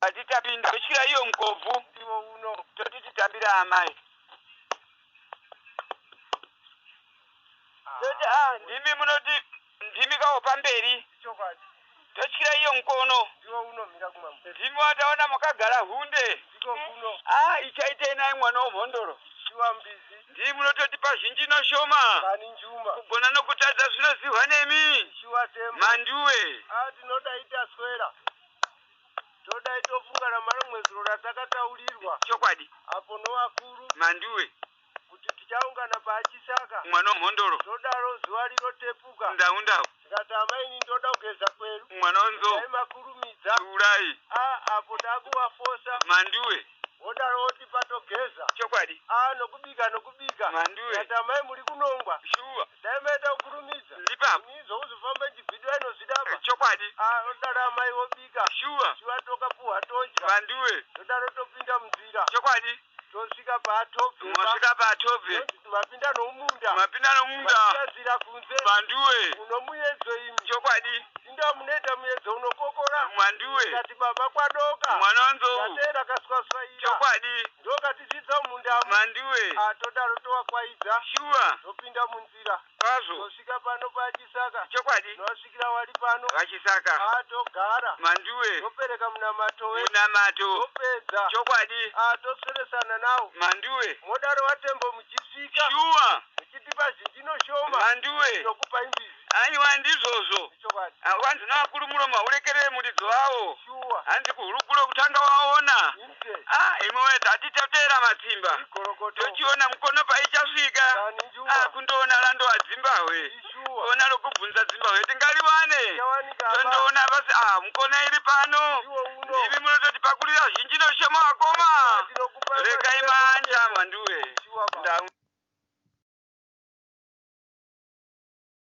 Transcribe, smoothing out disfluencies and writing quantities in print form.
Hatitapinda totyira iyo mukobvu. Ndiwo uno. Toti titambira amai. Toti a ndimi munoti ndimi kawo pamberi. Chokwadi. Totyira iyo mukono. Ndiwo uno mira kumambo. Ndimi wataona makagara hunde. Ndiko kuno. A ichaitei naye mwana womhondoro. Shuwa mbizi. Ndimi munototipa zhinji noshoma. Kani njuma. Kugona nokutadza zvinozihwa nemi. Shuwa tembo. Manduwe. A tinodai taswera. Todai tofunga ramamwe zuro ratakataurirwa. Chokwadi. Apo novakuru Manduwe. kuti tichaungana paachisaka. Mwana womhondoro. Todaro zuva rinotepuka. Ndau ndau. Tikati amaini ndoda kugeza kweru. Mwana wenzou. Dai makurumidza. Urai. A apo takuvafosa. Manduwe. Wodaro woti patogeza. Chokwadi. A nokubika nokubika. Manduwe. Tikati amai muri kunongwa. Shuwa. Dai maita kukurumidza. Ndipapo. Ini zvokuzofamba nchibvidwa inozvidapa. Chokwadi. A odaro amai vobika. Shuwa. Shuwa tokapuhwa todya. Manduwe. Todaro topinda munzira. Chokwadi. Tosvika paatobve. Mosvika paatobve. Mapinda nomumunda. Mapinda nomunda. Mapinda nzira kunze. Manduwe. Uno muyedzo imi. Chokwadi. Inda munoita muyedzo unokokora. Manduwe. Tikati baba kwadoka. Mwana wanzou. Tatera kaswaswaira. Chokwadi. Ndokatizvidza mumundamo. Manduwe. Ah, todaro towakwaidza. Shuwa. Topinda munzira. Kwazvo. Tosvika pano pachisaka. Chokwadi. Tinosvikira wari pano. Vachisaka. Ah, togara. Manduwe. Topereka munamato wedu. Munamato. Topedza. Chokwadi. Ah, tosweresana nawo. Manduwe. Modaro watembo muchisvika. Shuwa. Muchitipa zhinji noshoma. Manduwe. Tinokupa imbizi. Aiwa ndizvozvo. Chokwadi. Vanhu navakuru muromo haurekerere muridzo wawo. Shuwa. Hanzi kuhurukuro kutanga waona. Inde. Ah, imwe tatitotera matsimba. Igorokoto. Tochiona mukono paichasvika. Kani Ah, njuma. kundoona randowa dzimbahwe. Ishuwa. Ona rokubvunza dzimbahwe tingariwane. Tichawanika apa. Tondoona basi ah mukono iri pano. Ndiwo uno. Ndimi munototi pakurira zhinji noshoma akoma. Tinokupa Regai manja manduwe. Shuwa baba. Ndau.